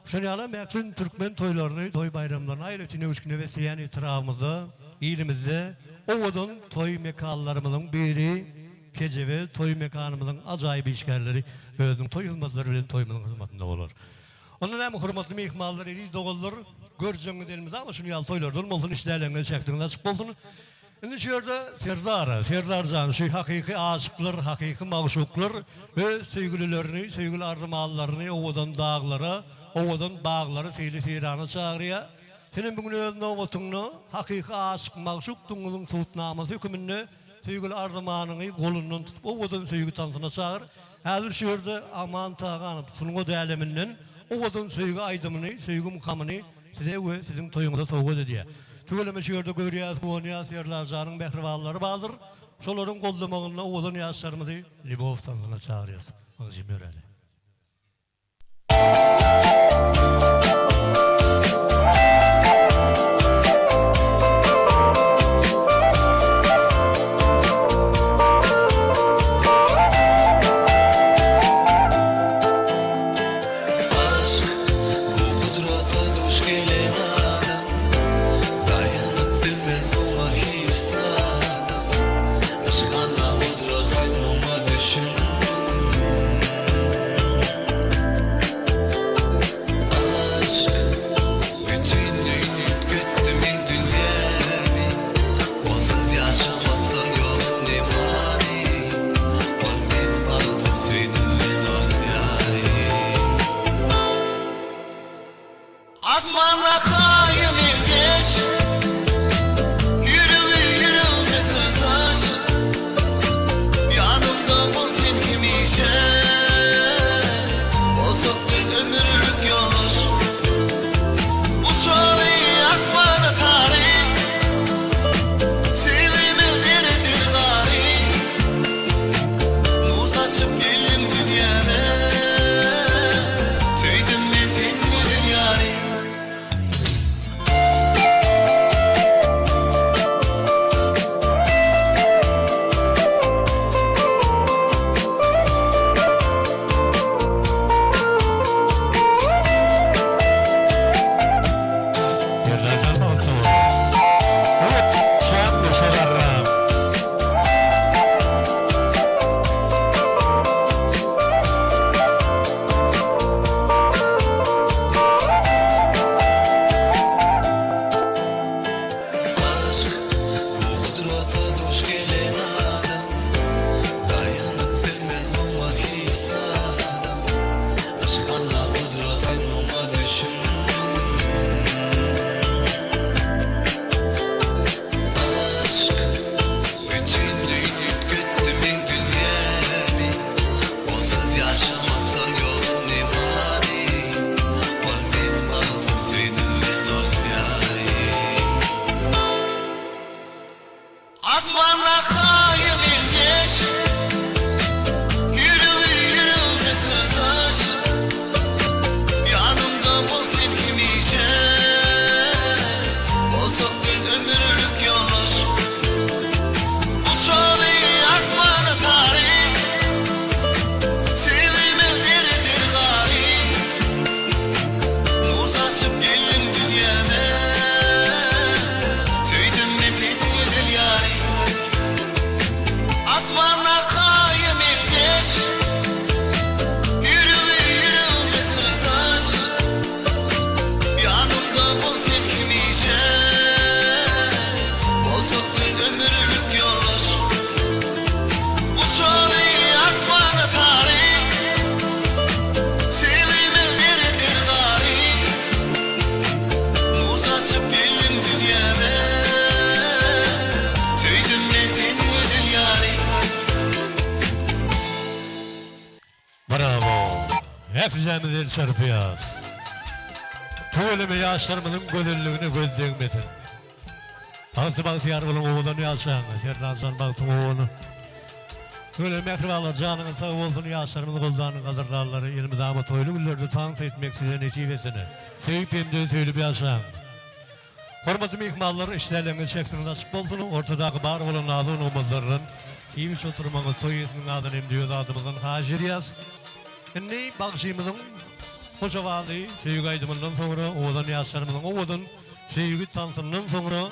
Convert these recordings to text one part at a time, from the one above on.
Şol ýalam ähli türkmen toýlaryny, toý-baýramlaryny aýratyn öwüşgine besleýän etrabymyzda, ilimizde owadan toý mekanlarymyzyň biri Kejebe toý mekanymyzyň ajaýyp işgärleri özüniň toý hyzmatlary bilen toýumyzyň hyzmatynda bolar. Onda näme hormatly myhmanlar, eziz doganlar, görjegiňiz elmydama şuny ýaly toýlardan bolsun, işdäleňiz, şähdiňiz açyk bolsun. Indi şu ýerde Serdar, Serdar jan, şu hakyky aşyklar, hakyky magşuklar öz söýgülilerini, söýgüli arzymanlaryny owadan daglara, owadan baglara seýli-seýrana çagyrýar. Senem bu gün öz nobatyňda hakyky aşyk, magşukdygyňyzyň subutnamasy höküminde söýgüli arzymanyňy golundan tutup owadan söýgi tansyna çagyr. Häzir şu ýerde Aman Taganow sungat äleminden owadan söýgi aýdymyny, söýgi mukamyny Size we siziň toýuňyza sowgat edýär. Tüweleme şu ýerde görýäs, guwanýas Serdarjanyň mähribanlary bardyr. Şolaryň goldamagynda owadan ýaşlarymyzy Lýubow tansyna çagyrýas. Magşym ýöräli. Aşk bu gudrata duş gelen adam Daýanyp bilmez muňa hiç zadam Yşk Alla gudraty muňa düşün Aşk bütinleý üýtgetdi meň dünýämi Onsuz ýaşamakda ýok indi many Ol meň bagtym söýdüm men ol ýary. Asmandaky aýa meňzeş Ýüregi ýüregime syrdaş Ýanymda bol sen hemişe Bolsak biz ömürlik ýoldaş Uçaly asmana sary Söýgimiz eredir gary Nur saçyp geldiň dünýäme Söýdüm men sen gözel ýary. Serdarjan bagtly bol. Hop, şat goşa garram. Aşk bu gudrata duş gelen adam Daýanyp bilmez muňa hiç zadam Yşk Alla gudraty muňa düşün. Aşk bütinleý üýtgetdi meň dünýämi Onsuz ýaşamakda ýok indi many Ol meň bagtym söýdüm men ol ýary. Asmandaky aýa meňzeş Ýüregi ýüregime syrdaş Ýanymda bol sen hemişe Bolsak biz ömürlik ýoldaş Uçaly asmana sary Söýgimiz eredir gary Nur saçyp geldiň dünýäme Söýdüm men seni gözel ýary Asmandaky aýa meňzeş Ýüregi ýüregime syrdaş Ýanymda bol sen hemişe Bolsak biz ömürlik ýoldaş Uçaly asmana sary Söýgimiz eredir gary Nur saçyp geldiň dünýäme Söýdüm men seni gözel ýary. Bravo! Ählijämiz el çarpýas. Tüweleme ýaşlarymyzyň gözelligine göz degmesin. Bagtly bagtyýar boluň owadan ýaşaň Serdarjan bagtyň owany. Tüweleme mähribanlar janyňyz sag bolsun ýaşlarymyzy goldanyň gadyrdanlary elmydama toýly günlerde tans etmek size nesip etsin. Söýüp hem-de söýlüp ýaşaň. Hormatly myhmanlar işdäleňiz şähdiňiz açyk bolsun ortadaky bar bolan nazu-nygmatlardan iýip-içip oturmagyňyzy toý eýesiniň adyna hem-de öz adymyzdan haýyş edýäs. Indi bagşymyzyň. Hoş owazly söýgi aýdymyndan soňra owadan ýaşlarymyzyň owadan söýgi tansyndan soňra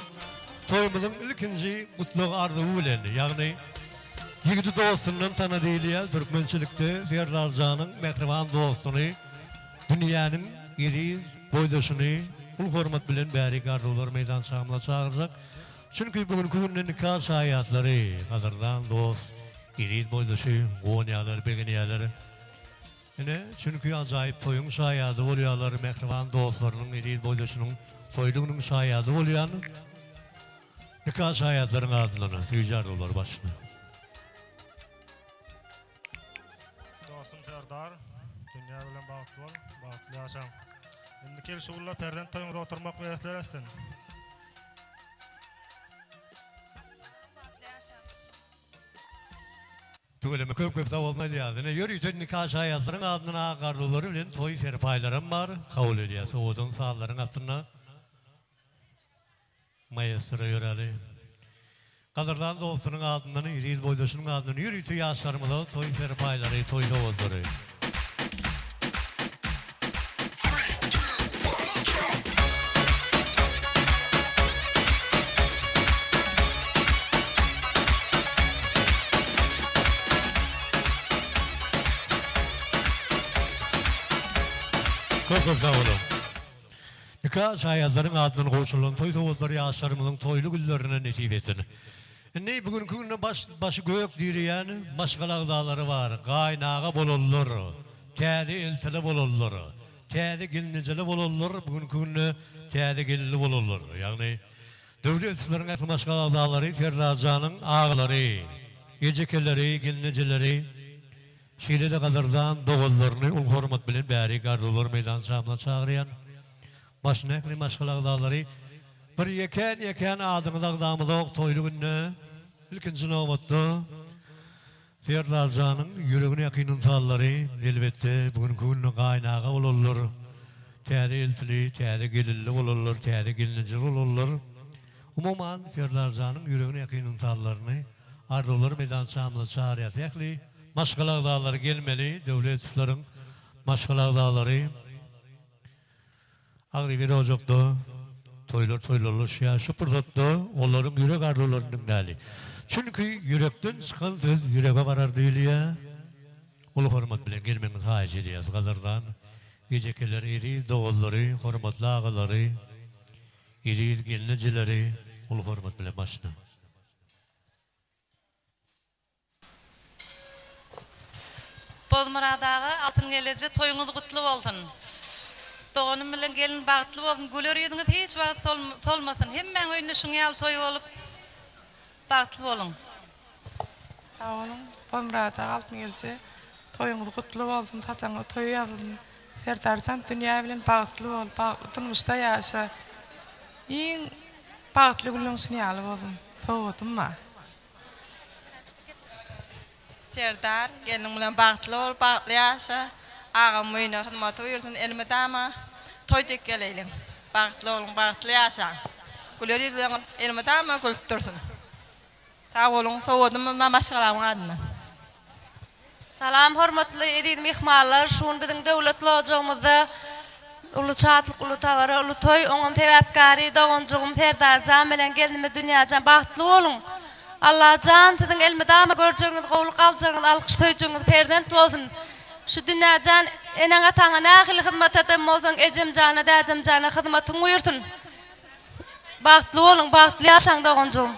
toýumyzyň ilkinji gutlag arzuwy bilen, ýagny Ýigidi dostundan tana diýilýär türkmençilikde Serdarjanyň mähriban dostuny dünýäniň eziz boýdaşyny uly hormat bilen bärik arzuwlar meýdançamyza çagyrjak. Çünki bu günki günde nika şaýatlary gadyrdan dost eziz boýdaşy guwanýarlar begenýärler. Ine, çünki ajaýyp toýuň şaýady bolýarlar, mähriban dostlarynyň, eziz boýdaşynyň toýlugynyň şaýady bolýan nika şaýatlaryň adyndan süýji arzuwlar başyna. Dostum Serdar, dünýä bilen bagtly bol, bagtly ýaşaň. Indi kel şugulla perzent toýuňyza oturmak miýesser etsin. Bagtly ýaşaň. Tüweleme köp köp sag bolsun aýdýarys. Ine ýörite nika şaýatlaryň adyndan ak arzuwlary bilen toý serpaýlaram bar. Kabul edýäs owadan sazlaryň astynda. Maestro ýöräli. Gadyrdan dostunyň adyndan, eziz boýdaşynyň adyndan ýörite ýaşlarymyza toý serpaýlary, toý sowgatlary. Köp köp sag boluň. Nika şaýatlaryň adyndan gowşurylan toý sowgatlary ýaşlarymyzyň toýly günlerine nesip etsin. Indi bu günki günde baş başy gök direýän maşgala agzalary bar, gaýynaga bolanlar, täze eltili bolanlar, täze gelnejeli bolanlar, bu günki günde täze gelinli bolanlar, ýagny Döwletowlaryň ähli maşgala agzalary, Serdarjanyň agalary, ejekeleri, gelnejeleri, şeýle-de gadyrdan doganlaryny uly hormat bilen bärik arzuwlar meýdançamyza çagyrýan. Başyna ähli maşgala agzalary bir ýekän-ýekän adyňyzy agzamyzok toýly günde ilkinji nobatda Serdarjanyň ýüregine ýakyn ynsanlary elbetde bu günki günde gaýynaga bolanlar, täze eltili, täze gelinli bolanlar, täze gelnejeli bolanlar, umuman Serdarjanyň ýüregine ýakyn ynsanlaryny arzuwlar meýdançamyza çagyrýas ähli maşgala agzalary gelmeli Döwletowlaryň maşgala agzalary. Agzybir ojakda toýlar toýlarlaşýar. Şu pursatda olaryň ýürek arzuwlaryny diňläli. Çünki ýürekden çykan söz ýürege barar diýilýär. Uly hormat bilen gelmegiňizi haýyş edýäris. Gadyrdan ejekeler, eziz doganlary, hormatly agalary, eziz gelnejeleri uly hormat bilen başyna. Bozmyrat aga Altyn geleje toýuňyz gutly bolsun. Doganym bilen gelin bagtly bolsun güler ýüzüňiz hiç wagt solmasyn hemmäň öýünde şuň ýaly toý bolup bagtly boluň. Sag boluň Bozmyrat aga Altyn gelje toýuňyz gutly bolsun saçagyňyz toý ýazylsyn Serdarjan dünýä bilen bagtly bol bagtly durmuşda ýaşa iň bagtly günleň şuny ýaly bolsun sowgadym bar. Serdar, gelniň bilen bagtly bol, bagtly ýaşa. Agam öýüne hyzmata buýursyn, elmydama toý dek geleýliň. Bagtly boluň, bagtly ýaşaň. Güler ýüzleriňiz elmydama gülüp dursun. Sag boluň, sowgadymyz bar maşgalamyň adyndan. Salam hormatly eziz myhmanlar şu gün biziň döwletli ojagymyzda uly şatlyk uly dabara uly toý oňam sebäpkary doganjygym Serdarjan bilen gelnimiz Dünýäjan bagtly boluň Allajan siziň elmydama görjegiňiz gowluk aljagyňyz alkyş söýjegiňiz perzent bolsun şu Dünýäjan eneň ataňa nähili hyzmat eden bolsaň ejemjana dädemjana hyzmatyň buýursyn bagtly boluň bagtly ýaşaň doganjygym.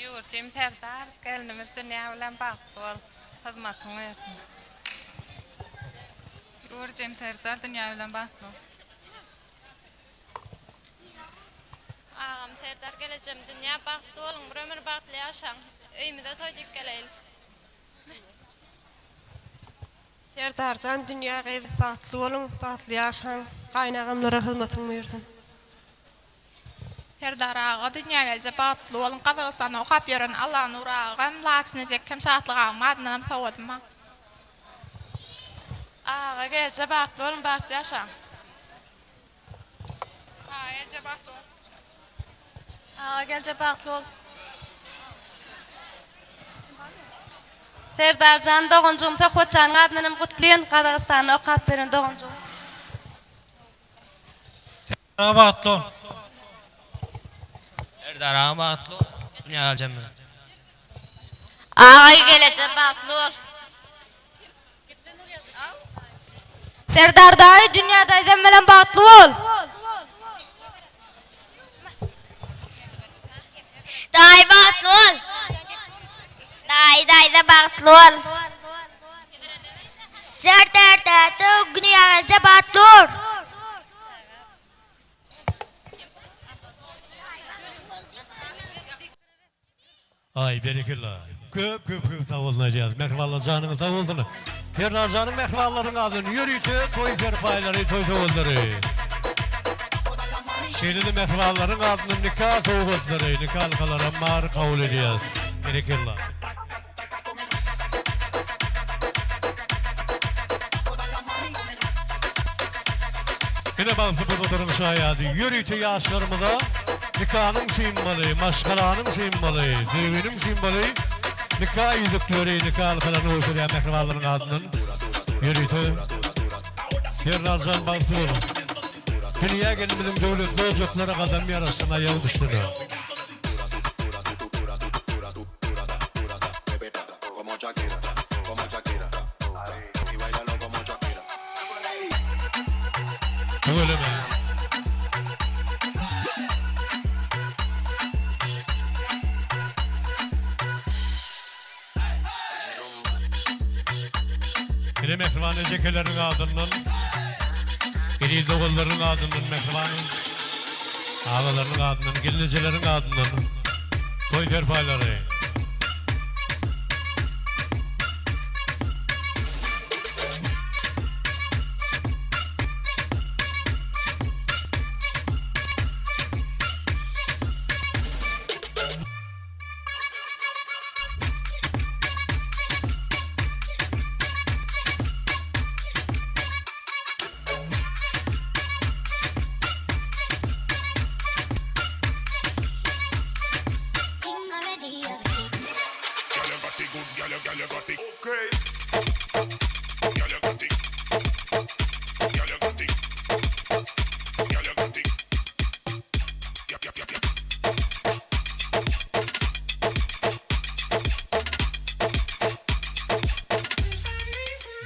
Ýurjym Serdar, gelnimiz Dünýä bilen bagtly bol, hyzmatyň bersin. Ýurjym Serdar, Dünýä bilen bagtly bol. Agam Serdar gelejem Dünýä bagtly boluň bir ömür bagtly ýaşaň öýümize toý diýip geleýin. Serdarjan Dünýä gyz bagtly boluň bagtly ýaşaň gaýynagamlara hyzmatyň buýursyn. Serdar aga dünýä gelje bagtly boluň Gazagystanda okap ýören Allanur agam Laçyn ejekkem Şatlyk agam adyndanam sowgadym bar. Aga gelje bagtly boluň bagtly ýaşaň. Aga gelje bagtly bol. Aga gelje bagtly bol. Serdarjan doganjygym Söhbetjanyň adyndan hem gutlaýyn Gazagystanda okap ýören doganjygym. Serdar aga bagtly bol. Serdar aga bagtly bol. Dünýä galjan bilen. Agay geleje bagtly bol. Serdar daýy Dünýä daýzam bilen bagtly bol. Daýy bagtly bol. Daýy daýza bagtly bol. Serdar däde Dünýä gelje bagtly bol. Aý berekella. Köp köp köp sag bolsun aýdýarys. Mähribanlar janyňyz sag bolsun. Serdarjanyň mähribanlaryň adyndan ýörite toý serpaýlary, toý sowgatlary. Şeýle-de mähribanlaryň adyndan nika sowgatlary, nika halkalaram bar, kabul edýäris. Berekella. Ine bagtly pursatlaryň şaýady, ýörite ýaşlarymyza nikanyň simwoly, maşgalanyň simwoly, söýginiň simwoly nika ýüzükleri, nika halkalaryny gowşurýan mähribanlaryň adyndan ýörite Serdarjan bagtly boluň. Dünýä gelnimiziň döwletli ojaklara gadam ýaraşsyn, aýagy düşsün. Tüweleme. Ene mähriban ejekeleriniň adyndan, eziz doganlarynyň adyndan mähriban agalarynyň adyndan, gelnejeleriň adyndan toý serpaýlary.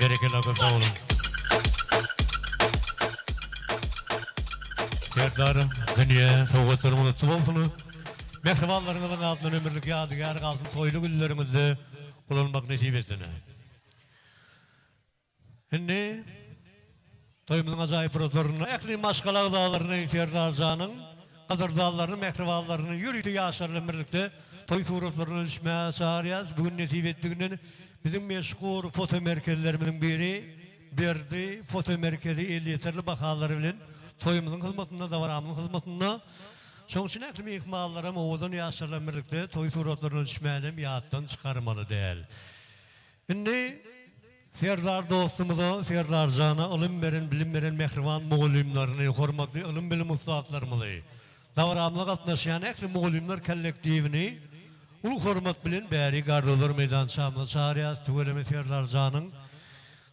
Berekella köp sag boluň. Serdar dünýe sowgatlaryň unutdy bolsun. Mähribanlaryňyzyň adyndan ömürlik ýadygär galsyn toýly günleriňizde ulanmak nesip etsin. Indi toýumyzyň ajaýyp pursatlarynda ähli maşgala agzalaryny Serdar janyň gadyrdanlaryny, mähribanlaryny ýörite ýaşlar bilen birlikde toý suratlaryna düşmäge çagyrýarys. Bu gün nesip etdiginden biziň meşhur foto merkezlerimiziň biri Berdi foto merkezi elýeterli bahalary bilen toýumyzyň hyzmatynda, dabaramyzyň hyzmatynda. Şonuň üçin ähli myhmanlaram owadan ýaşlar bilen birlikde toý suratlaryna düşmänem ýatdan çykarmaly däl. Indi Serdar dostumyza, Serdarjana ylym beren, bilim beren mähriban mugallymlaryny, hormatly ylym-bilim ussatlarymyzy, dabaramyza gatnaşýan ähli mugallymlar kollektiwini uly hormat bilen bäri Gardolar meýdançamyza çagyrýarys. Tüweleme Serdarjanyň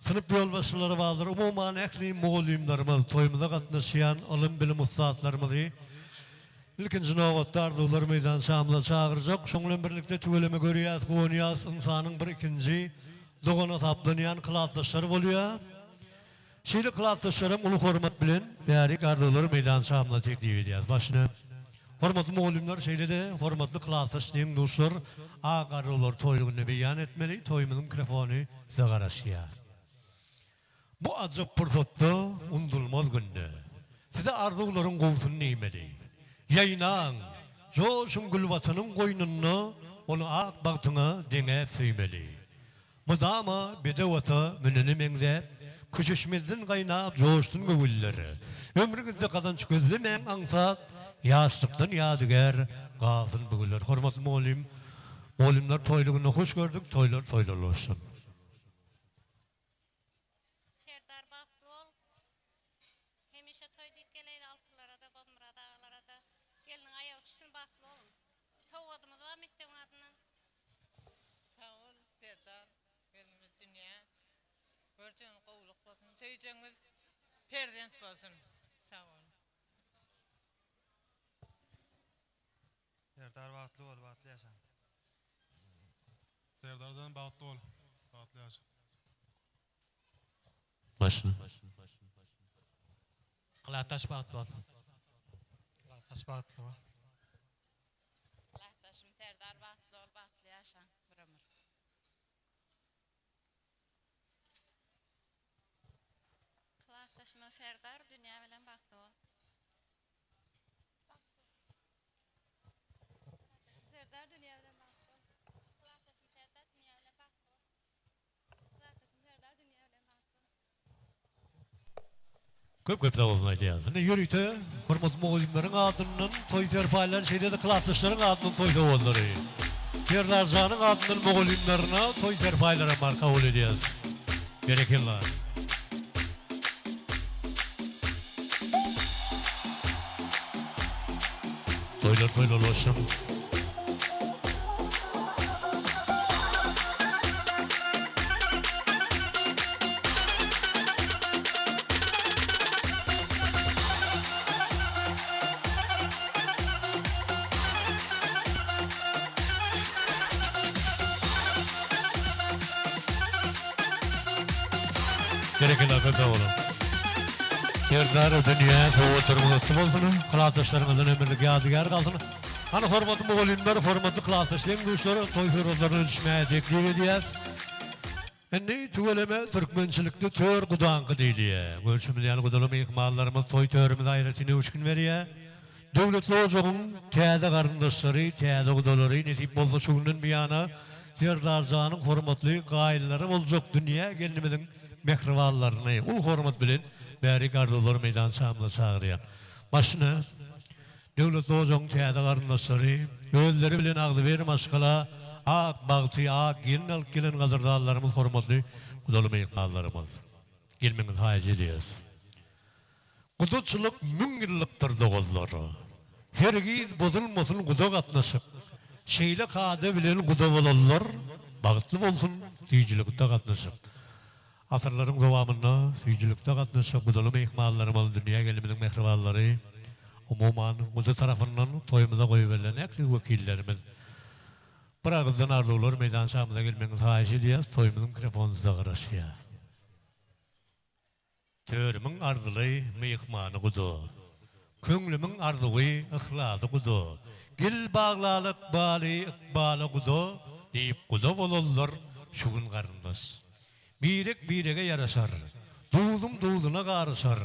synp ýolbaşçylary bardyr. Umuman ähli mugallymlarymyz, toýumyza gatnaşýan ylym-bilim ussatlarymyzy Ilkinji nobatda arzuwlar meýdançamyza çagyrjak. Şoň bilen birlikde tüweleme görýäs, guwanýas, ynsanyň bir ikinji dogany hasaplanýan klasdaşlary bolýar. Şeýle klasdaşlaram uly hormat bilen bärik arzuwlar meýdançamyza teklip edýäs. Başyna hormatly mugallymlar şeýle-de hormatly klasdaş deň-duşlar ak arzuwlary toýlugynda beýan etmeli. Toýumyzyň mikrofony size garaşýar. Bu ajap pursatda, undulmaz günde, Size arzuwlaryň gowsuny diýmeli. Ýaýnaň, joşuň gül Watanyň goýnunda, Ony ak bagtyňa deňäp söýmeli. Mydama bedew ata münene meňzäp, Köşeşmezden gaýnap joşsun göwünler. Ömrüňizde gazanç gözlemäň aňsat, Ýaşlykdan ýadygär galsyn bu güller. Hormatly mugallym, mugallymlar toýlugynda hoş gördük, toýlar toýlar bolsun. Serdar bagtly bol. Hemişe toý diýip geleýli Altylara-da, Bozmyrat agalara-da. Gelniň aýagy düşsün bagtly boluň. Sowgadymyz bar mekdebiň adyndan. Sag bol Serdar. Söýjegiňiz perzent bolsun. Sag boluň. Serdar bagtly bol bagtly ýaşa. Serdarjan bagtly bol bagtly ýaşa. Başla. Klasdaş bagtly bol. Klasdaş bagtly bol. Klasdaşym Serdar bagtly bol bagtly ýaşa bir ömür. Klasdaşymyz Serdar dünýä bilen bagtly bol. Klasdaşym Serdar dünýä bilen bagtly bol. Klasdaşym Serdar dünýä bilen bagtly bol. Klasdaşym Serdar dünýä bilen bagtly bol. Köp köp sag bolsun aýdýas. Indi ýörite hormatly mugallymlaryň adyndan toý serpaýlary şeýle-de klasdaşlaryň adyndan toý sowgatlary. Serdarjanyň adyndan mugallymlaryna toý serpaýlaram bar kabul edýäs. Berekella. Toýlar toýlar bolsun. Berekella köp sag boluň. Serdar dünýä sowgatlaryňyz gutly bolsun. Klasdaşlaryňyzdan ömürlik ýadygär galsyn. Hany hormatly mugallymlar, hormatly klasdaş deň-duşlar toý suratlaryna düşmäge teklip edýäs. Indi tüweleme türkmençilikde tör gudaňky diýilýär. Görşümiz ýaly gudaly myhmanlarymyz toý törümize aýratyn öwüşgin berýär. Döwletli ojagyň täze garyndaşlary, täze gudalary nesip bolsa şu günden buýana Serdarjanyň hormatly gaýynlary boljak Dünýä gelnimiziň mähribanlaryny uly hormat bilen bärik arzuwlar meýdançamyza çagyrýan. Başyna Döwletli ojagyň täze garyndaşlary, özleri bilen agzybir maşgala, ak bagty, ak gelin alyp gelen gadyrdanlarymyz, hormatly gudaly myhmanlarymyz! Gelmegiňizi haýyş edýäris. Gudaçylyk müňýyllykdyr doganlar. Hergiz bozulmasyn guda gatnaşyk. Şeýle kada bilen guda bolanlar bagtly bolsun süýjülikde gatnaşyp. Asyrlaryň dowamynda süýjülikde gatnaşyp gudaly myhmanlarymyz dünýä gelimiziň mähribanlary umuman guda tarapyndan toýumyza goýberilen ähli wekillerimiz bir agyzdan arzuwlar meýdançamyza gelmegiňizi haýyş edýäs toýumyzyň mikrofony size garaşýar. Törümiň arzyly myhmany guda. Köňlümiň arzuwy, yhlasy guda. Gel baglaly ykbaly ykbala guda, diýip guda bolanlar şu gün garyndaş. Birek-birege ýaraşar, duzum duzuna garyşar,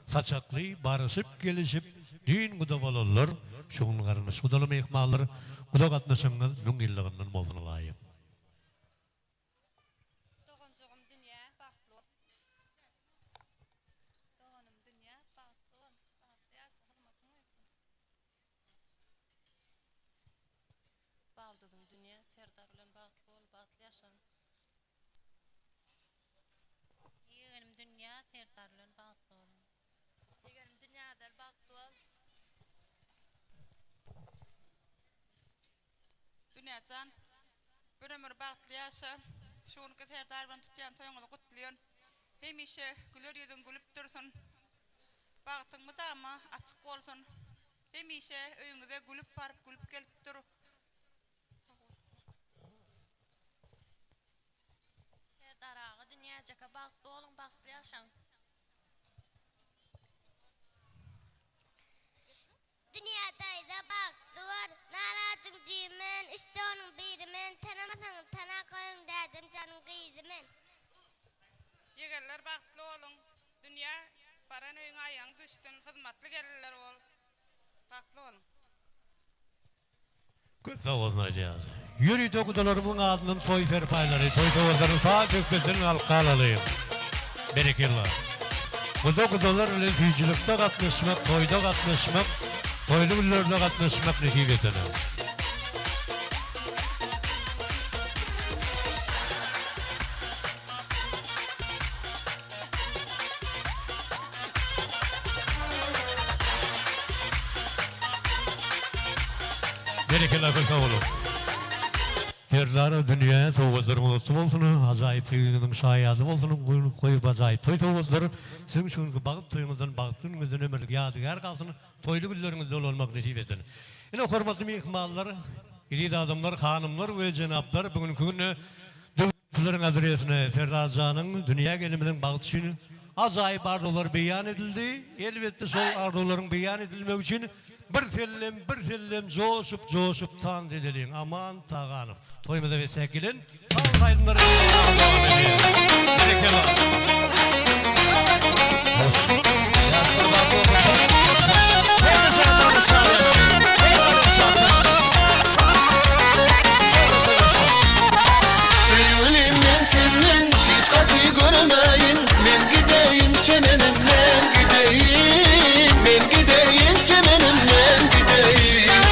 saçakly baryşyp-gelişip düýn guda bolanlar şu gün garyndaş. Gudaly myhmanlar, guda gatnaşygyňyz müňýyllygyndan bolsun ylaýym. Doganjygym Dünýä bagtly bol. Doganym Dünýä bagtly bol. Bagtly ýaşa hyzmatyň bolsun. Baldyzym Dünýä Serdar bilen bagtly bol bagtly ýaşaň. Ýegenim Dünýä Serdar bilen bagtly boluň. Ýegenim Dünýäder bagtly bol. Dünýäjan, bir ömür bagtly ýaşa. Şu günki Serdar bilen tutýan toýuňyzy gutlaýan. Hemişe güler ýüzüň gülüp dursun. Bagtyň mydama açyk bolsun. Hemişe öýüňize gülüp baryp, gülüp gelip dur. Sag bol. Serdar aga Dünýäjeke bagtly boluň bagtly ýaşaň. Dünýä daýza bagtly bor. Narajyň düýbi men, üç doganyň biri men, Tanamasaňyz tana goýuň dädem janyň gyzy men. Ýegenler bagtly boluň. Dünýä baran öýüňe aýagyň düşsün, hyzmatly gelinler bol. Bagtly boluň. Köp sag bolsun aýdýaňyz. Ýörite gudalarymyň adyndan toý serpaýlary, toý sowgatlaryny saz söhbetden alyp galalyň. Berekella. Guda gudalar bilen süýjülikde gatnaşmak, toýda gatnaşmak, toýly günlerde gatnaşmak nesip etene. Berekella köp sag boluň. Serdar dünýä sowgatlaryňyz gutly bolsun, ajaýyp söýgiňiziň şaýady bolsun, goýup ajaýyp toý sowgatlar siziň şu günki bagt toýuňyzdan bagtly günüňizden ömürlik ýadygär galsyn, toýly günleriňizde ulanmak nesip etsin. Ine hormatly myhmanlar, eziz adamlar, hanymlar we jenaplar bu günki günde Döwletleriň adresine Serdar janyň dünýä gelimiziň bagty üçin ajaýyp arzuwlar beýan edildi. Elbetde şol arzuwlaryň beýan edilmegi üçin bir sellem bir sellem joşup joşup tans edeliň Aman Taganow toýumyza besäk gelen tans aýdymlary bilen dowam edýär. Berekella. Söýgülim men senden hiç gaty görmeýin Men gideýin çemenim men gideýin Men gideýin çemenim men gideýin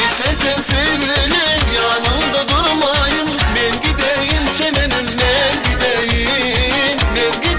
Isleseň söýgülim ýanyňda durmaýyn Men gideýin çemenim men gideýin Men.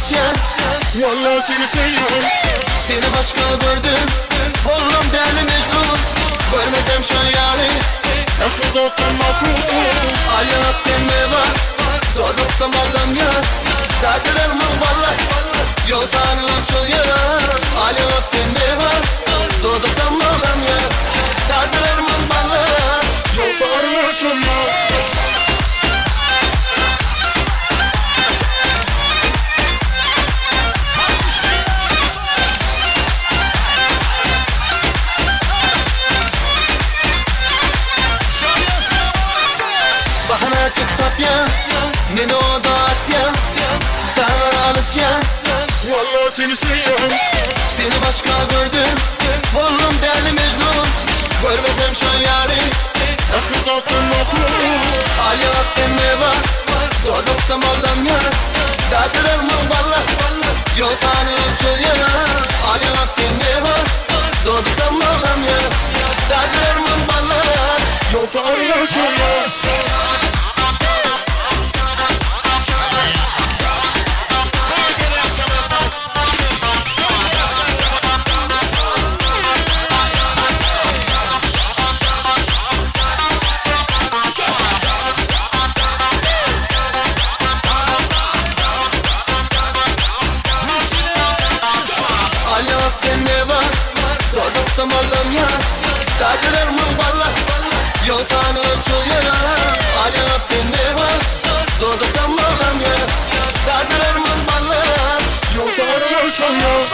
alışýan. Walla seni söýýän. Seni başga gördüm. Boldum däli mejnun. Görmesem şol ýaly. Ähli zatdan mahrum. Aýak sende bar. Dodakda ballam ýar. Dädelerimiň balla. Ýogsa anlar şol ýar. Aýak sende bar. Dodakda ballam ýar. Dädelerimiň balla. Ýogsa anlar şol ýar. Bahana açyp tapýa, meni oda atýa, Saňa alyşýa. Walla seni söýýän. Seni başga gördüm, boldum däli mejnun, Görmesem şol ýary. Ähli zatdan mahrum. Aýak sende bar, dodakda mallam ýar, Dadylarmyň balla, ýogsa anlar şol ýar. Aýak sende bar, dodakda mallam ýar, Dadylarmyň balla, ýogsa anlar şol ýar. Aýak sende bar, dodakda mallam ýar, Dadylarmyň balla, ýogsa anlar şol ýar. Aýak sende bar, dodakda mallam ýar, Dadylarmyň balla, ýogsa anlar şol ýar.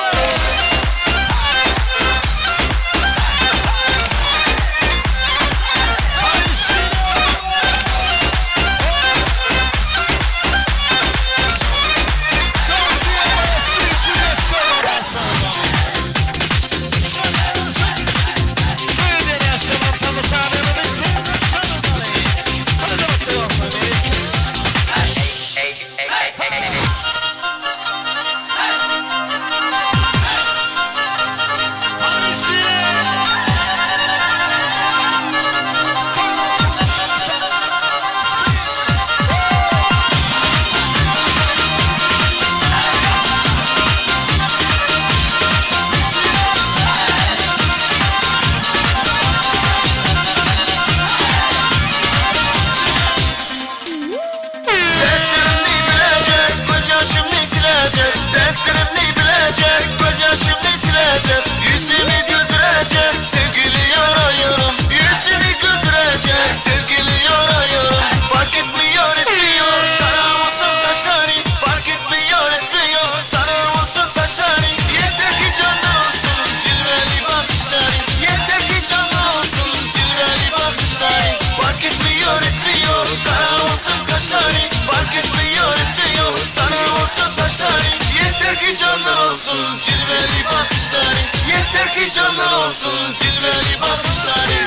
Dertlerimni bilecek, gözyaşımni silecek. Dertlerimni bilecek, gözyaşımni silecek. Yüzümü güldürecek, sevgili yarayırım. Yüzümü güldürecek, sevgili yarayırım. Fark etmiyor etmiyor, kara olsun kaşları. Fark etmiyor etmiyor, sarı olsun saçları. Yeter ki canlı olsun, cilveli bakışları. Yeter ki canlı olsun, cilveli bakışları. Fark etmiyor etmiyor, kara olsun kaşları. Fark etmiyor etmiyor, sarı olsun saçları. Yeter ki canlı olsun, cilveli bakışları. Yeter ki canlı olsun, cilveli bakışları.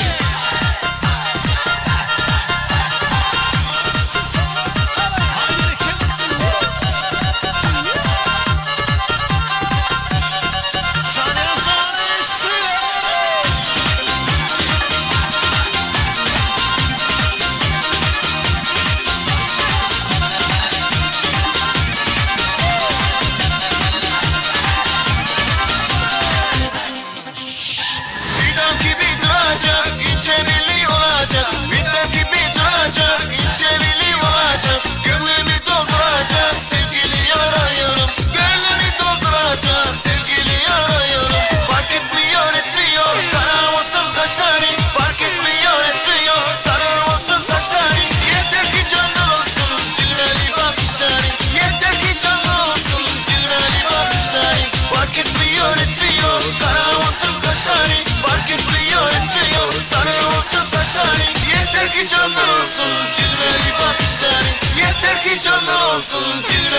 Fidan gibi duracak, ince belli olacak. Fidan gibi duracak, ince belli olacak. Gönlümü dolduracak, sevgili yarayırım. Gönlümü dolduracak, sevgili yarayırım. Fark etmiyor etmiyor, kara olsun kaşları. Fark etmiyor etmiyor, sarı olsun saçları. Yeter ki canlı olsun, cilveli bakışları. Yeter ki canlı olsun, cilveli bakışları. Fark etmiyor etmiyor, kara olsun kaşları. Fark etmiyor etmiyor, sarı olsun saçları. Yeter ki canlı olsun, cilveli bakışları. Yeter ki canlı olsun, cilveli.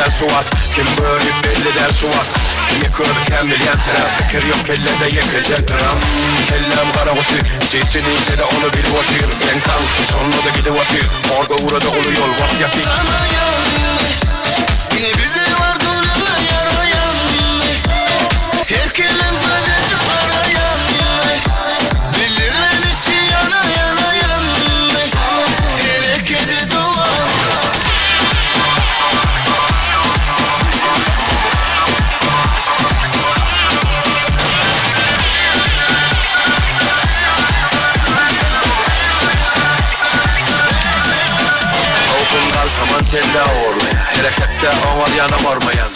däl şu wagt Kim görip belli däl şu wagt Ýeke özi kän bilýän sebäp Pikir ýok kellede ýekeje gram Kelläm gara guty Çiçi diýsede ony bilip otyr Geň taň şonda-da gidip otyr Hor göwrede uly ýolbars ýatyr. Tanaýan Diňe bize bar duruňa ýaraýan Her kimiň gözi garaýan Bildirmän içi ýana ýanaýan Herekedi dowam. Howpum galtaman kelle ogurlaýa Hereketde oňarýanam ormaýan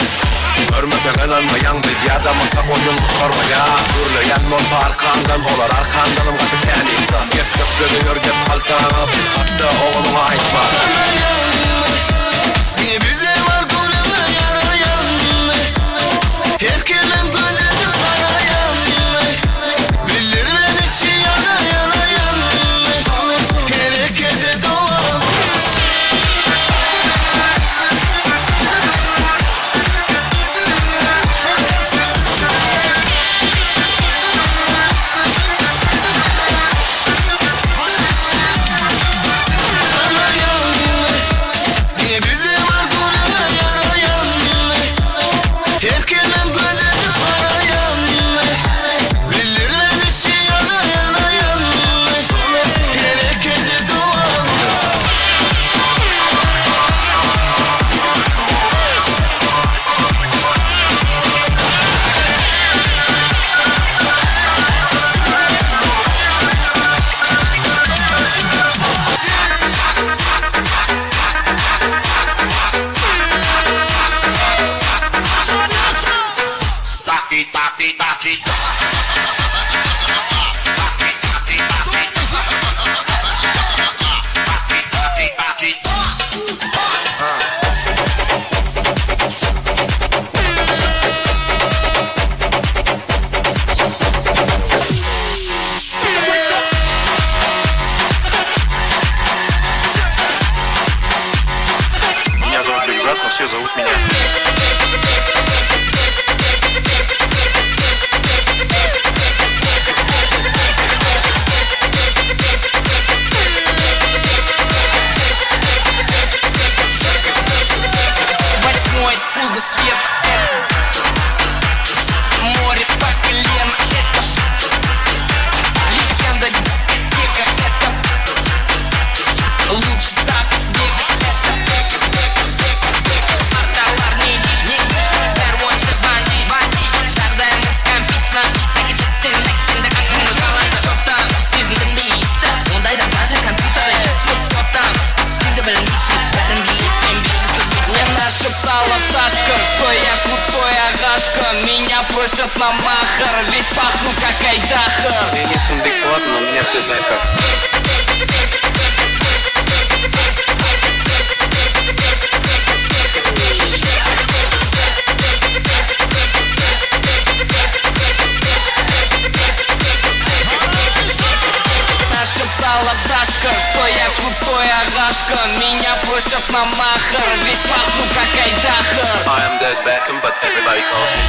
Görmeseň ynanmaýaň biz ýadamasak oýun gutarmaýa Gürleýän bolsa arkaňdan olar arkandanam gaty kän ynsan Gep çöpde döwer gep haltaňa pis hatda ogluňa aýtma. Diňe bize bar duruňa ýaraýan Her kimiň gözi garaýan Bildirmän içi ýana ýanaýan Herekede dowam. Diňe bize bar duruňa ýaraýan Her kimiň gözi garaýan Bildirmän içi ýana ýanaýan Herekede dowam. Меня зовут Бекзат, но все зовут меня. Восьмой круг света это Море по колено это Легенда дискотека это Лучший запах века это Арталар не не Жағдайымыз кәмпит Ондайда даже компьютер Кто там, түсінді білмейсің Бәрін жеткен белгісіз Мне нашептала Ташка, что я крутой агашка Меня просят на махар, весь пахну как айдаһар Я не Бекболат, но меня все знают как. Нашептала Ташка, что я крутой агашка Меня просят на махар, весь пахну как айдаһар I am David Beckham, but everybody calls me.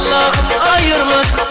Allahym aýyrmasyn.